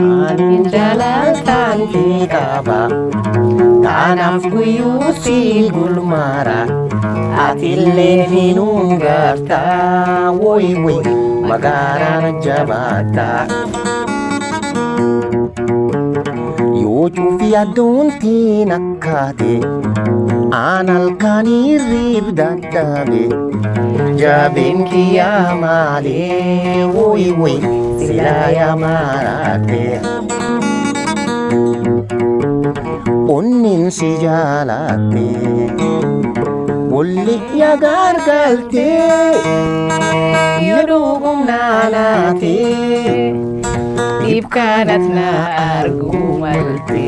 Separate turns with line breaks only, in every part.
Ani jaalaltaan kee qaba. Kanaaf guyyuu si gulmaara. Atillee hinuun gartaa. Woy woy magaalaan jabaata. Yoo cufi aduuntiin akkaate aan halkanii riib dadhabe jabeen kiyyaa maalee woy woy silaa yaa maaraate. Onneen si jaalatte bolli yaa gargalte yoo dhugumnaanaate.
Dhiibkaanat na arguu malte.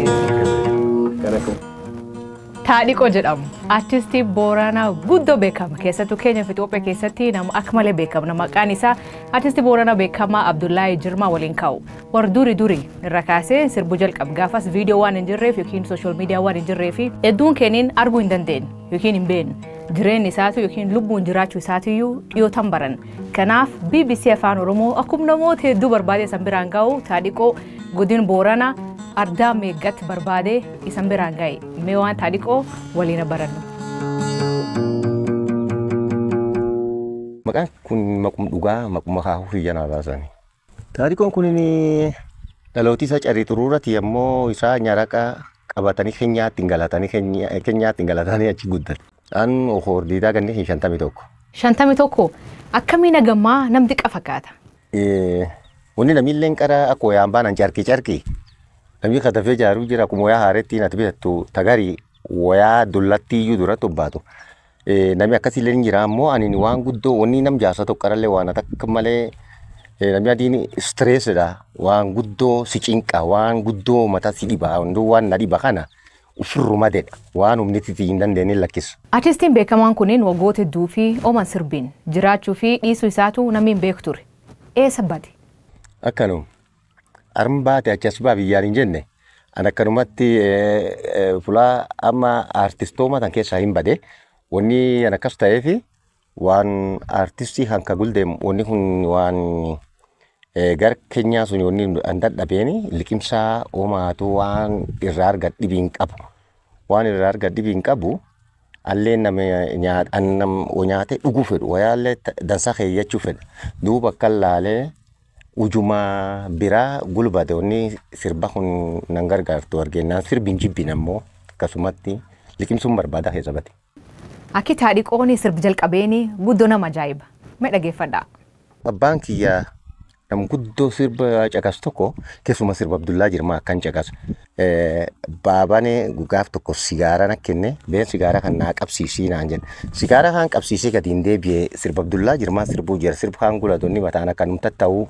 Taadhiqoo jedhamu. Artistii Booranaa guddoo beekama. Keessattuu Keenya fi Itoophiyaa keessatti nama akka malee beekama. Maqaan isaa artistii Booranaa beekamaa Abdullahi Jirmaa waliin kaa'u. Warra durii durii irra kaasee sirbuu jalqabe. Gaafas viidiyoo waan hin jirreef yookiin social media waan hin jirreef hedduun keeniin arguu hin dandeenye yookiin hin beeknu. Jireenyi isaatu yookiin lubbuun jiraachuu isaatiyyuu dhiyootan baran. Kanaaf BBC Afaan Oromoo akkuma namoota hedduu barbaade isan biraan ga'u Taadhiqoo godin Booranaa ardaa meeggatti barbaade isan biraan ga'e. Mee waan Taadhiqoo waliin barannu.
Maqaan kun maqum dhugaa maquma kaahuu fi janaa baasani. Taadhiqoon kun dhalooti isaa carrii xuruurati ammoo isaa nyaraqa qabatanii keenyaatti hin galatanii keenyaatti hin galatanii achi guddate. An hordiidaa ganni 51.
51 akkamiin hagammaa namni qafa kaata?
Wanni namni qara akkoo yaan baanan carqii carqii. Namni katafee jaaruu jira akkuma wayaa haareetti natti bitattu tagarii wayaa dullatti iyyuu duratti obbaatu. Namni akkasiillee ni jira ammoo ani waan guddoo wanni nam jaarsa tokko qarallee waan akka malee namni adiin stress-dha waan guddoo si cinqa waan guddoo mataa si dhiba hunduu waan na dhiba kana ofirruma dedha waan humni itti hin dandeenye lakkisu.
Artistiin beekamaan kunneen waggoota hedduu fi ooman sirbiin jiraachuu fi dhiisuu isaatu namni hin beeku ture. Eessa bade?
Akkanuma arma baate achas baa biyyaan hin jenne an akkanumatti fulaa amma artistooma tan keessaa hin bade wanni an akkas ta'eef waan artistii hanka guldeemu wanni kun waan gara keenyaa sun wanni an dadhabeeni liqimsaa oomaatu waan irraa argadhu dhibii hin qabu. Waan irraa argadhu dhibii hin qabu allee nama nyaatee dhuguu fedhu wayaallee dansaa keeyyachuu fedha. Duuba akka laalee ujumaa biraa gulbate wanni sirba kun nan gargaartu argennaan sirbi hin jibbin ammoo akkasumatti liqimsuun barbaada keessa bate.
Akki Taadhiqoon sirbi jalqabeeni guddoo nama ajaa'iba. Mee dhageeffadhaa.
Abbaan kiyyaa nam guddoo sirba caqas tokko keessuma sirba Abdullaa Jirmaa akkan caqas. Baabaan gaaf tokko sigaaraa na kenne been sigaaraa kan naa qabsiisii naan jedhe. Sigaaraa kan qabsiisee gadi hin deebi'ee sirba Abdullaa Jirmaa sirbuu jira sirba kan gulatonni mataan akka nu tatta'u.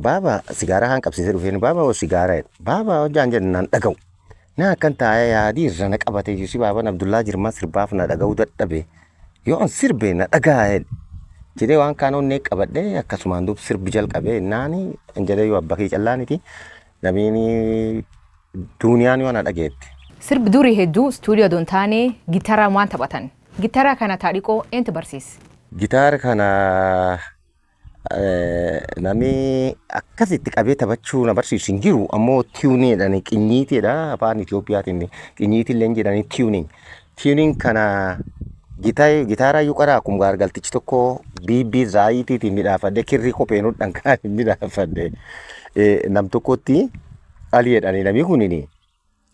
Baaba sigaaraa kan qabsiisee dhufeen baaba hoo sigaaraa jedhe. Baaba hojjaan jedhe naan dhaga'u. Na akkan taa'ee yaadii irra na qabate si baabaan Abdullaa Jirmaa sirbaaf na dhaga'uu dadhabe. Yoo an sirbe na dhaga'a jedhe. Jedhee waan kaan onnee qabadhee akkasumaan duub sirbi jalqabee naani hin jedhee yoo abbaa kee callaaniti namiini duuniyaan yoo na dhageetti.
Sirbi durii hedduu istuudiyoo odoon taane gitaaraan waan taphatan. Gitaara kana Taadhiqoo eentu barsiise?
Gitaara kana namni akkasitti qabee taphachuu na barsiisu hin jiru ammoo tiyuuniidhaan qinyiitiidha afaan Itoophiyaatiin qinyiitillee hin jedhani tiyuuniin. Tiyuuniin kana gitaara iyyuu qaraa akkuma gaargaltichi tokko biibbii zaayiitiitiin midhaafadhe kirrii kopheenuudhaan kan midhaafadhe nam tokkotti alii jedhani namni kunini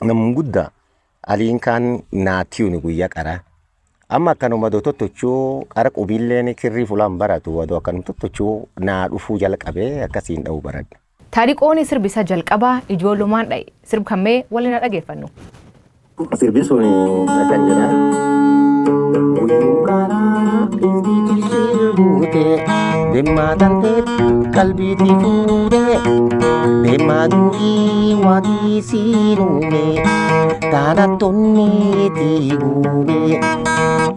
nam guddaa aliin kaan naa tiyuuni guyyaa qaraa. Amma akkanuma doo tottochuu qara qubiilleen kirrii fulaan baratu adoo akkanuma tottochuu naa dhufuu jalqabee akkasiin dha'uu baradhe.
Taadhiqoon sirbi isaa jalqabaa ijoollummaan dha'e. Sirbi kan mee waliin haa dhageeffannu.
Sirbi sun akkan jedha. Guyyuu karaa dhiitii sirbuute deemaa tantee qalbiitii fuudhee deemaa durii waaqii siinuume taanatonni guube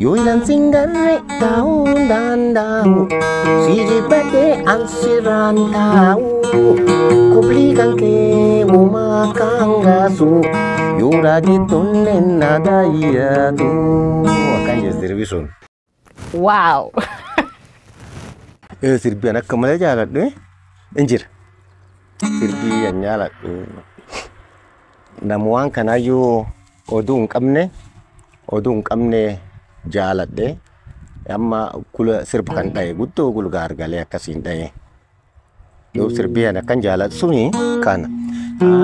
yoo ilaan singarre taa'uun danda'u si jibbadhee an sirraan taa'u koplii kan kee uumaa kan gaasu yoo raajitonni na daayyatu. Akkan jedhe sirbi sun.
Waaw!
Sirbi an akka malee jaaladhe hin jira. Sirbii an jaaladhu namu waan kanaayyuu oduu hin qabne oduu hin qabne jaaladhe amma kula sirba kan dhaye guddoo gulgaargalee akkasiin dhaye. Yoo sirbii an akkan jaaladhu suni kana.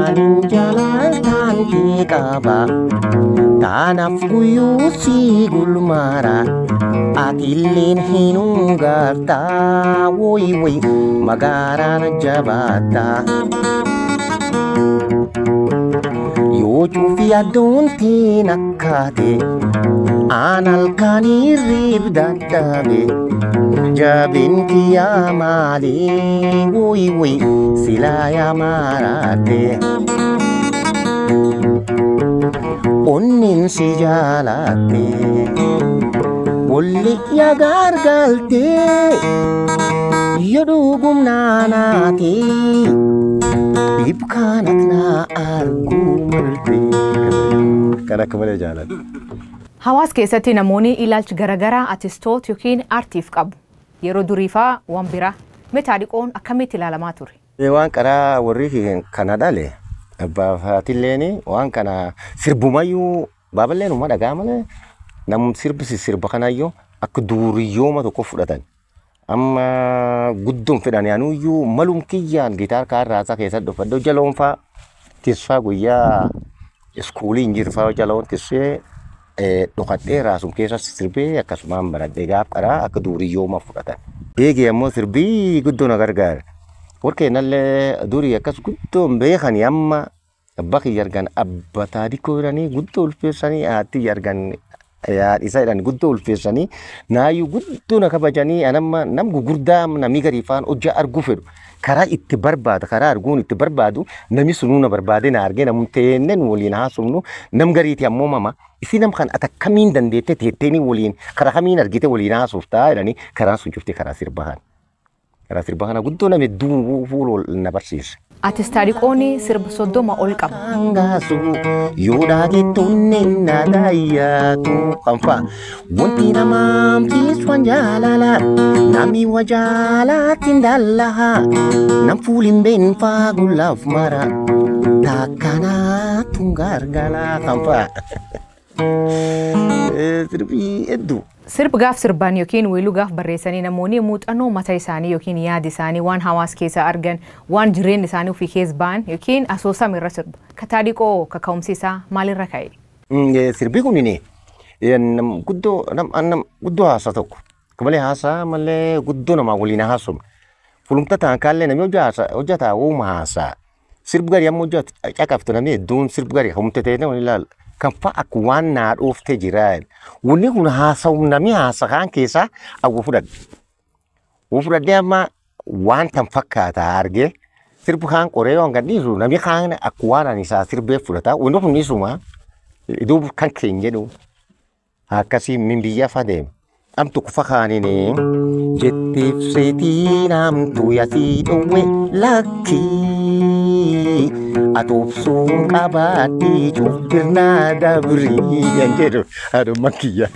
Anin jaaladhaan kee qaba taanaaf guyyuu si gulmaara atilleen hin hungartaa woyi woyi magaalaan jabaata. Yoo cufi aduuntiin akkaate aan halkan hirriib dadhabe jabin kiyyaa maali woyi woyi silaa yaa maraate. Onnin si jaalatte wolli yaa gargalte yoo dhugum naanaate dhibkaanat naa arguu malte. Kan akka malee jaaladha.
Hawaasa keessatti namoonni ilaalcha garaagaraa artistoota yookiin aartiif qabu. Yeroo durii fa'aa waan biraa. Mee Taadiqoon akkamitti ilaalamaa ture?
Waan qaraa warri kana dhale abbaa fi haatilleen waan kana sirbumayyuu baaballeen uma dhagaa malee nam sirbisi sirba kanaayyuu akka duuriyyooma tokko fudhatan. Amma guddoon fedhan anuyyuu malum kiyyaan gitaar kaarraasaa keessatti dhufadhu jaloon fa'aa tisfaa guyyaa iskuulii hin jiru fa'aa jaloon tissee dhokadhee raasum keessa sirbee akkasumaan baradhee gaaf qaraa akka duuriyyooma fudhatan. Eegee ammoo sirbii guddoo na gargaara. Warqeenallee durii akkas guddoon beekani amma abbaa kiyya argan abba Taadikoo jedhanii guddoo ulfeessanii haati argan haadha jedhanii guddoo ulfeessanii naayyuu guddoo na kabajanii anamma nam gugurdaa namni garii faan hojjaa arguu fedhu karaa itti barbaada karaa arguun itti barbaadu namni sunuu na barbaade na argee namni teenneen waliin haasofnu nam gariiti ammoo mama isi nam kan ata kamiin dandeette teetteenii waliin karaa kamiin argite waliin haasoftaa jedhanii karaan sun cufte karaa sirba kana. Karaa sirba kana guddoo nama hedduu fuula na barsiise.
Artist Taadiqoon sirba 30 ol qaba.
Angaasu yoo dhaagettoonni na daayyaatu kan fa'a. Wanti namaaf ciisuun jaalala namni wa jaalaatiin dallaha nam fuuliin beenfaa gullaaf mara takkanaatu gargala kan fa'a. Sirbii hedduu.
Sirbi gaaf sirban yookiin weelluu gaaf barreessanii namoonni muuxannoo mataa isaanii yookiin yaada isaanii waan hawaasa keessa argan waan jireenya isaanii ofii keessa ba'an yookiin asoosama irra sirbu. Ka Taadiqoo kaka'umsi isaa maalirra ka'e?
Sirbi kunini guddoo nam guddoo haasaa tokko. Malee haasaa malee guddoo namaa waliin haasofne. Fulumta ta'an kaallee namni hojjetaa uuma haasaa. Sirbi garii ammoo hojjeta caqaftu namni hedduun sirbi garii humte ta'e namni ilaala. Kan fa'a akka waan naa dhooftee jira. Wanni kun haasa'u namni haasa'aan keessaa awwa fudhadhe. Awwa fudhadhee amma waan tan fakkaata argee sirbi kaan qoree waan gadhiisu namni kaan akka waan ani isaa sirbee fudhata. Wanni kun isuma duuba kan keenya jedhu akkasii min biyya fa deema. Amtu kufa kaanini jetteef seetii namtu yasii dhowwe lakkii atoobsuun qabaadhii cubbirnaa dabrii yan jedhu adumma kiyya.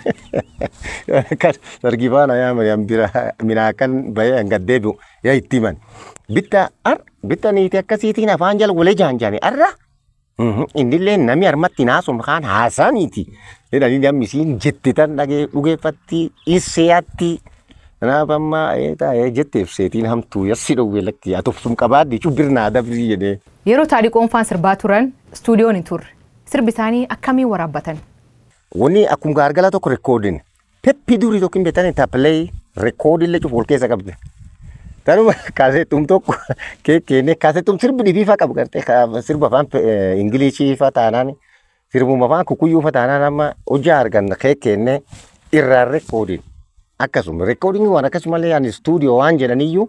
Sargii faana yaa Mariyaam bira minaa kan bahee hanga deebi'u yaa itti himan. Bitta ar bitta niitii akkasiitiin afaan jala walee jaanjaani arra. Innillee namni harmatti naasum kaan haasaaniiti. Jedhanii namni isiin jette tan dhagee dhugeeffatti isseeyaatti. Kanaaf amma taa'ee jetteef seetiin hamtuu yassi dhowwee lakki atobsum qabaadhi cubbirnaa dabrii jedhee.
Yeroo Taadiqoon faan sirbaa turan istuudiyoon hin turre. Sirbi isaanii akkamiin waraabbatan?
Wanni akkuma gaargala tokko rekoodiin. Peppi durii tokko hin beektan taappilee rekoodiillee cufu ol keessa qabde. Tanuma kaasettum tokko keekkeenne kaasettum sirbi dhibii faa qabu gartee sirba afaan Ingilishii faa taanaan sirbuma afaan Kukuyyuu faa taanaan amma hojii arganna keekkeenne irraan rekoodiin. Akkasuma rekoodiin waan akkasumallee ani istuudiyoo waan jedhaniyyuu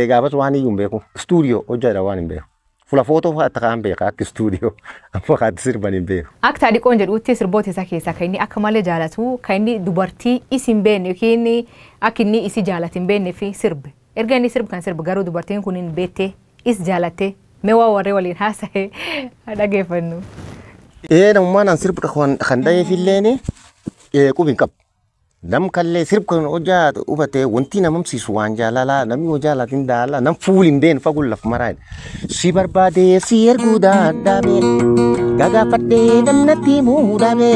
gaafas waan iyyuu hin beeku istuudiyoo hojjedha waan hin beeku. Fuula footoo fa'aa akka kaan beeka akka istuudiyoo amma kaatti sirban hin beeku.
Akka Taadiqoon jedhutti sirboota isaa keessaa kan inni akka malee jaalatu kan inni dubartii isi hin beekne yookiin akka inni isi jaalatu hin beekne fi sirbe. Erga inni sirbu kan sirbu garuu dubartiin kun hin beekte is jaalatte mee waa warree waliin haasa'e dhageeffannu.
Namummaan an sirbu kan dhaheef illeen qubi hin qabu. Nam kallee sirb kan hojjaa hubatee wanti namamsiisu waan jaalalaa namni hojii jaalaatiin daala nam fuul hin beenu fagoo laf maraa. Si barbaadee si erguu dadhabee gagaafadhee namnatti himuu dhabee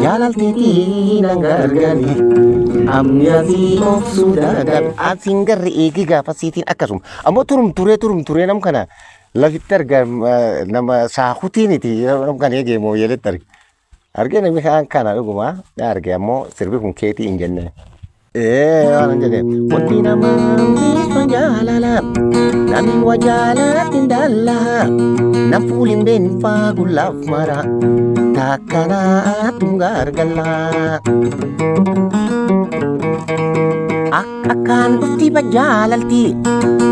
jaalalteetii nan gargaari amni asii obsuu dadhabe. Asiin garri eegi gaafa siitiin akkasuma ammoo turum turee nam kana lafitti arga nama saakuutiiniti nam kana eegee mooyeletti arga. Argee namni kaan kana dhuguma arge ammoo sirbi kun keetii hin jenne. Waan hin jenne. Wanti nama hamsiisu jaalala namni waa jaalatti hin daalla nam fuul hin beekne fagoo laf mara takkanaatu gargalla. Akkaan dhufti jaalalti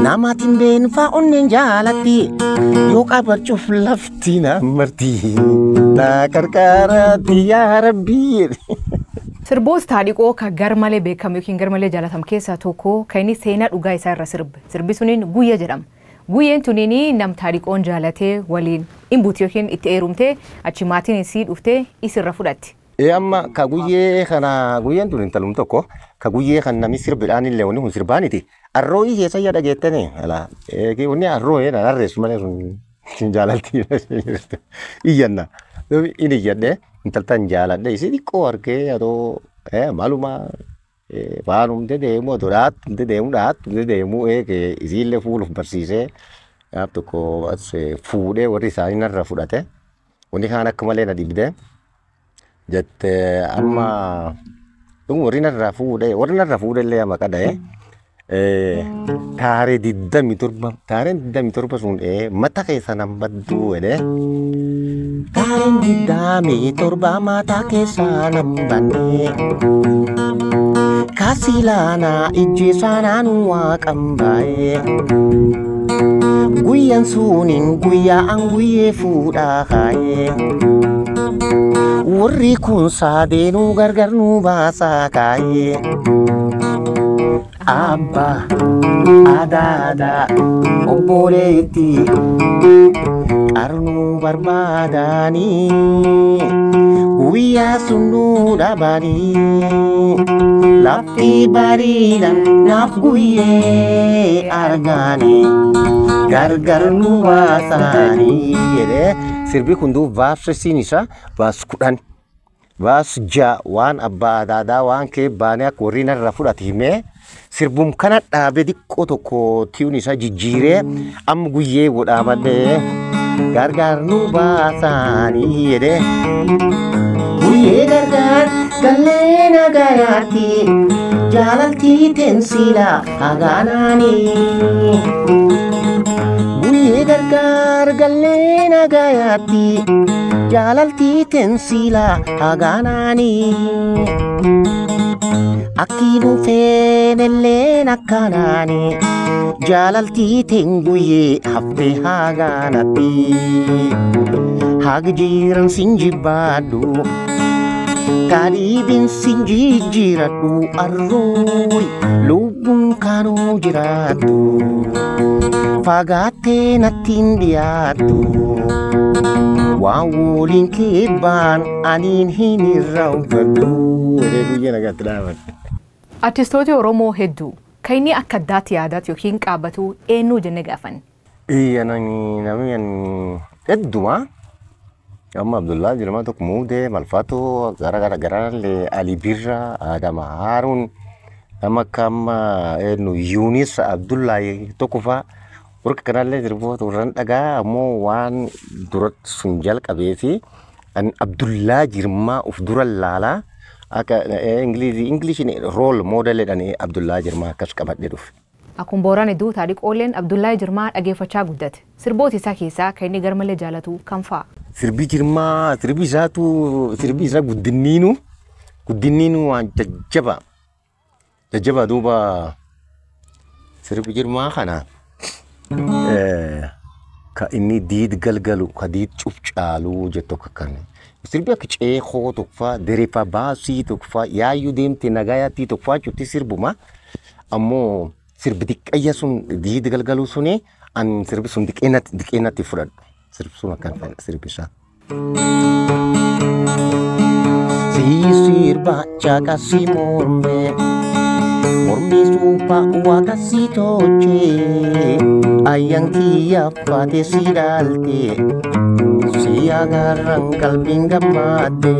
namaatiin beekne faa onneen jaalatti yoo qabachuuf lafti namarti na qarqaratti yaa rabbii.
Sirboota taadhiqoo kan garmalee beekamu yookiin garmalee jaalatamu keessaa tokko kan inni seenaa dhugaa isaa irra sirbe. Sirbi suniin Guyya jedhama. Guyyeen tuniin nam taadhiqoon jaalatee waliin hin buuti yookiin itti heerumtee achi maatiin isii dhuftee isirra fudhatti.
Amma ka guyyee kana guyyeen tun intalum tokko ka guyyee kan namni sirbidhaan illee wanni kun sirbaaniti. Arrooyii keessa iyya dhageettanii ala wanni arrooyee na arreessu malee sun jaalaltii iyyanna. Inni iyyadhee intaltan jaaladhe isii xiqqoo argee adoo maaluma waanumte deemu adoo dhaattumte deemu dhaattumte deemu eegee isiillee fuuluuf barsiisee gaaf tokko fuudhee warri isaanii narra fudhate wanni kaan akka malee na dhibdee. Jette amma warri narraa fuudhee warri narraa fuudhee illee amma qada'ee taaree 27 taareen 27 sun mata keessa nan badduu jedhee taareen 27 mata keessa nan bannee kasilaanaa ijji saanaan waaqan baay'ee guyyaan suniin guyyaa an guyyee fuudhaa kaayee. Warri kun saadeenuu gargar nu baasaa kaayee. Abbaa adaadaa obboleetti qarnuu barbaadanii guyyaa sun nu dhabanii lafti bariidhaan naaf guyyee arganii gargar nu baasanii jedhee. Sirbi kun duub vaasisiin isaa vaas 10 vaas 6 waan abbaa adaadaa waan kee baanee akka warri narra fudhate himee sirbum kana dhaabee xiqqoo tokko tiyuun isaa jijjiiree amma guyyee godhaa malee gargaar nu baasaanii jedhee. Guyyee gargaar gallee nagayaatti jaalaltii teensilaa hagaanaanii. Guyyee gargaar gallee nagayaatti jaalaltii teensilaa hagaanaanii. Akkiinuu feenelleen akkanaanii jaalaltii teen guyyee haftee hagaanatti. Haga jiran sin jibbaadhu taadhiibin sin jijjiiradhu arrooy lubbuun kaanuu jiraattu. Fagaattee natti hin dhiyaattu waan waliin keebbaan aniin hin irraanfadhu. Guyyee nagaatti dhaabadhe.
Artistoota Oromoo hedduu kan inni akka addaatti yaadatu yookiin qaabbatu eenyu jennee gaafanne?
Namni hedduma. Amma Abdullaa Jirmaa tokko Muudee Malfaatoo gara gara garaallee Ali Birraa Adama Haaruun nama akka amma eenyu Yuunis Abdullaahi tokko fa'a. Warra kanallee sirboota warraan dhagaa ammoo waan duratti sun jalqabee fi Abdullaa Jirmaa of dura laalaa akka Ingiliishiin rool moodel jedhanii Abdullaa Jirmaa akkas qabadhee dhufe.
Akkuma Booraan hedduu taadhiqooleen Abdullaa Jirmaa dhageeffachaa guddate. Sirboota isaa keessaa kan inni garmalee jaalatu kam fa'a?
Sirbi Jirmaa sirbi isaatu sirbi isaa guddinniinu waan jajjaba. Jajjaba duuba sirbi Jirmaa kana. Ka inni diid galgalu ka diid cufcaaluu jettu akka kan sirbi akka ceekoo tokko derefa baasii tokko yaayyuu deemte nagayaatti tokko jechuutti sirbuma ammoo sirbi xiqqayya sun diid galgaluu suni an sirbi sun diqqeenatti fudhadhu sirbi sun akkan fedha sirbi isaa. sirba caqasii morme. Mormi suupha waaqa si tolchee ayyan kiyya faate si dhaalte si agarran qalbiin gammadde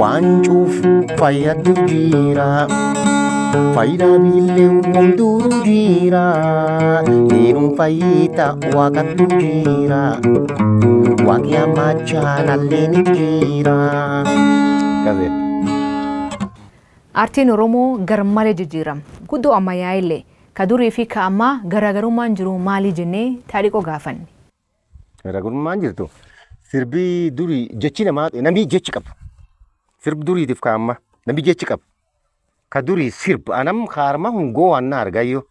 waan cuuf fayyaddu jira faayidaa biillee wamduru jira hiiruun fayyita waaqattu jira waaqni ammachaanallee ni jira.
Aartiin Oromoo garmalee jijjiirama. Guddoo ammayyaa illee ka durii fi ka ammaa garaagarummaan jiru maali jennee taadhiqoo gaafanne.
Garaagarummaan jirtu sirbii durii jechi namaa namni jechi qaba. Sirbi duriitiif ka ammaa namni jechi qaba. Ka durii sirba anam kaarma hungoo waan na argayyoo.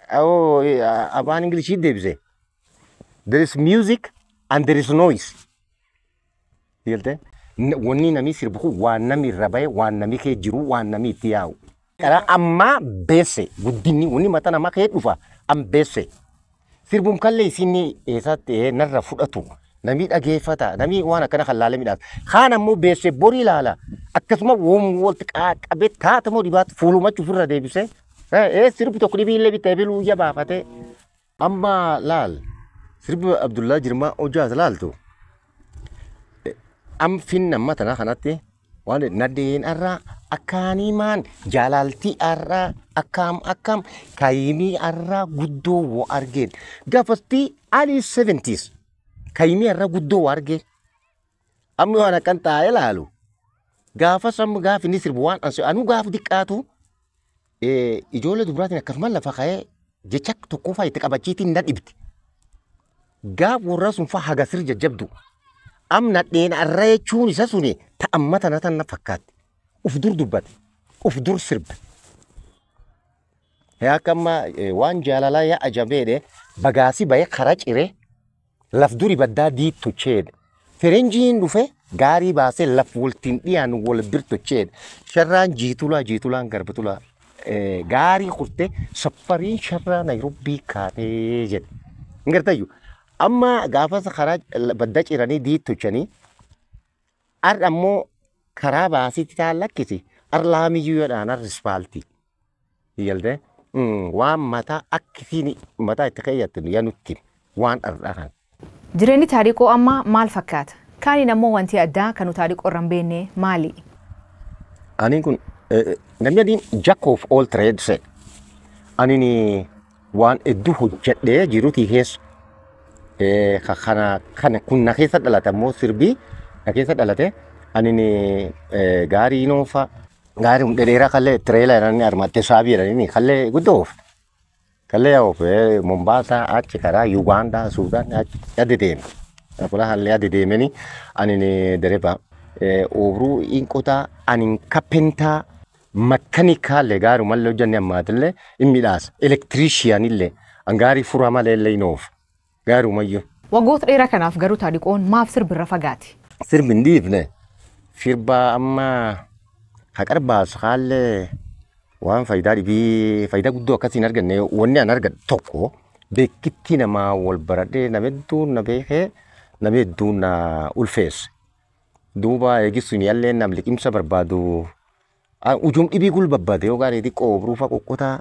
Afaan Ingilishii deebise. There is music and there is noise. Jelte? Wanni namni sirbu kun waan namni irra bahe, waan namni kee jiru, waan namni itti yaa'u. Karaa ammaa beesse guddinni wanni mataa namaa kee dhufa am beesse. Sirbum kallee isin eessatti narra fudhatu. Namni dhageeffata, namni waan akkana kan laalee midhaas. Kaan ammoo beesse borii ilaala. Akkasuma woom walitti qabee taatamoo dhibaatu fuulumatti ofirra deebisee. Sirbi tokko dhibii illee bitee biluu ija baafatee. Amma laal sirbi Abdullaa Jirmaa hojjaas laaltu. Am finna amma tana kanatti waan nadeen arraa akkaaniimaan jaalaltii arraa akkam akkam kaayimii arraa guddoo woo argeen gaafasti early 70s kaayimii arraa guddoo woo argeen amma waan akkan taa'ee laalu gaafas amma gaaf inni sirbu waan ansi anuu gaaf diqqaatu ijoollee dubraatiin akkasuma lafa ka'ee jecha tokko fa'aa itti qabachiitiin na dhibdi gaaf warra sun fa'aa haga sir jajjabdu. Am nadheen arra jechuun isa suni ta'amma tana tana fakkaatti. Uf dur dubbate. Uf dur sirbe. Akka amma waan jaalalaa yaa ajabeedhe bagaasi bahee karaa ciree laf duri baddaa diittocheedhe. Ferenjiin dhufe gaarii baasee laf waltiin dhiyaan wal birtocheedhe. Sharraan jiitulaa jiitulaan garbatulaa gaarii kurtee saffariin sharraa Naayiroobii kaatee jedhe. Hin gartayyuu. Amma gaafas karaa badda ciranii diittochanii har'a ammoo karaa baasitti taan lakkisi har'a laamiyyuu jedhaan har'a ispaaltii. Yaltee waan mataa akkisiin mataa itti keeyyatte yaa nutti waan har'a kan.
Jireenyi taadhiqoo ammaa maal fakkaata? Kaaniin ammoo wanti addaa kan nu taadhiqoo irra hin beekne maali?
Ani kun namni adiin jack of all trades. Ani waan hedduu hojjedhee jiruutii keessa. Kana kun na keessa dhalate ammoo sirbii na keessa dhalate ani gaarii noofa gaarii dhedheeraa kallee tireela jedhanii armaattee saabii jedhanii kallee guddoo oofa. Kallee oofe Mombaasaa achi karaa Yugaandaa Suudaan achi adde deeme. Fuula hallee adde deemanii ani dereba oobruu hin qotaa ani kappentaa makkanikaallee gaarumallee hojjannee ammaatillee hin midhaasa elektiriishiyaanillee an gaarii furaa malee illee hin oofu. Gaarumayyuu.
Waggoota dheeraa kanaaf garuu taadhiqoon maaf sirbirra fagaate?
Sirbi hin dhiifne. Sirba amma haqar baasu haallee waan faayidaa dhibii faayidaa guddoo akkasii hin arganne wanni an argadhu tokko beekitti namaa wal baradhee nama hedduun na beekee nama hedduun na ulfeesse. Duuba eegissuun yaallee nam liqimsa barbaadu ujuum dhibii gulbabbaate yoo gaarii xiqqoo obruufa qoqqotaa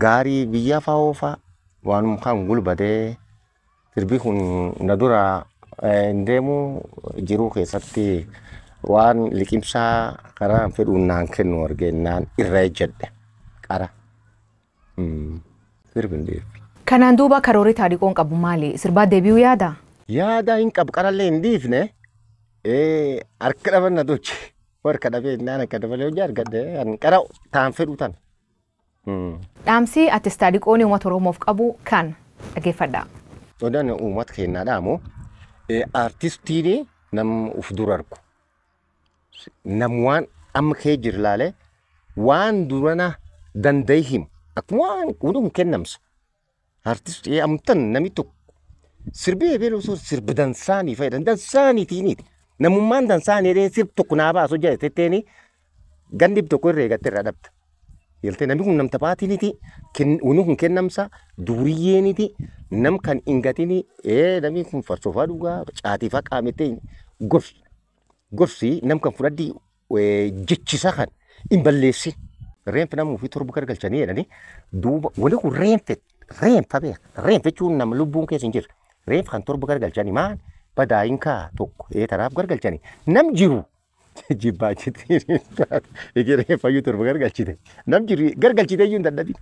gaarii biyya fa'aa oofaa. Waan kan gulbatee sirbi kun na dura hin deemu jiruu keessatti waan liqimsaa karaa fedhuun naan kennu argennaan irra ejjedhe qara. Sirbi hin dhiifne.
Kanaan duuba karoorri taadhiqoon qabu maali? Sirbaa deebi'uu yaada?
Yaada hin qabu qarallee hin dhiifne harka dhaban na tolche. Harka dhabee naan akka dabalee hojii argadhe qara taan fedhu tan.
Dhaamsi ati taadhiqoon uummata Oromoof qabu kan dhaggeeffadha.
Odaan uummata keenyaa dhaamu aartistiin nam uf dura argu. Nam waan amma kee jiru laalee waan durana danda'e himu akkuma waan hundum kennamsa. Aartistii amtan namni tokko sirbi ebeeluu osoo sirbi dansaanii fayyadamu dansaaniitiiniiti. Namummaan dansaanii jedhee sirbi tokko naa baasu jedhe gandi tokko irra eegattee irraa dhabda. Yaltee namni kun nam taphaatiiniti, wanni kun kennamsa, duuriyyeeniiti, nam kan hin gatini, namni kun farsoofaa dhugaa, caatiifaa qaamettee gorsa. Gorsi nam kan fudhadhi jechisa kan hin balleessin. Reenfi nama ofii torba gargalchanii jedhanii duuba wani kun reenfe reenfa beeka. Reenfa jechuun nama lubbuun keessa hin jirre. Reenfa kan torba gargalchanii maan badaayin kaa tokko tanaaf gargalchanii nam jiru jibbaa achitti eegee reenfayyuu torba gargalchite nam jiru gargalchite iyyuu hin dadhabin.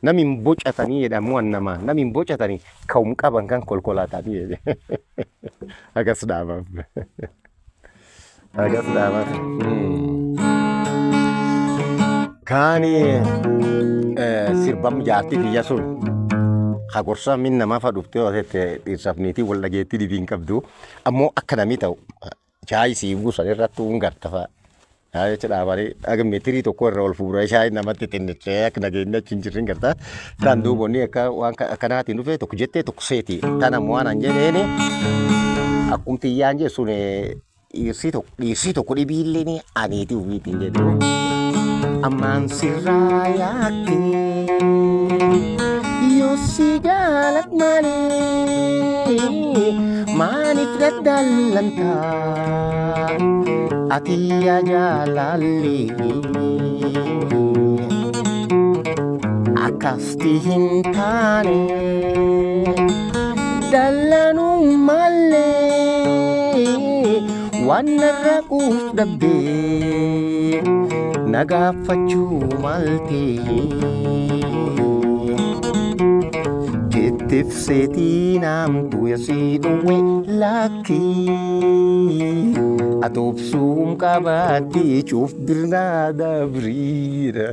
Nam hin bocatanii jedhamu waan namaa nam hin bocatanii ka'um qaban kan konkolaatanii jedhe. Akkas dhaabaaf. Akkas dhaabaaf. Kaani sirbam jaartii kiyya sun ha gorsa min namaa fa dhuftee yoo ta'e dhiirsaaf niitii wal dhageettii dhibii hin qabdu ammoo akka namii ta'u shaayii sii buusan irratti uun garta fa'a. Shaayii achi dhaabanii aga meetirii tokko irra ol fuudhee shaayii namatti xinnichee akka nageenya achi hin jirre hin garta. Tan duuba inni akka waan akkanaatiin dhufee tokko jettee tokko seeti. Tan ammoo waan an jedheeni akkumti iyyaan jedhu sun dhiirsii tokko dhibiillee aniitii ofiitiin jedhu. Ammaan sirraa yaakkee yoo si jaalat malee maaliif daddaallantaa ati yaa jaalallee akkasti hin taane dallanuu malee waan narra quuf dhabdee na gaafachuu maltee. Jetteef seetii naamtu yasii dhowwe lakkii atoobsuum qabaatti cuuf birnaa dabriidha.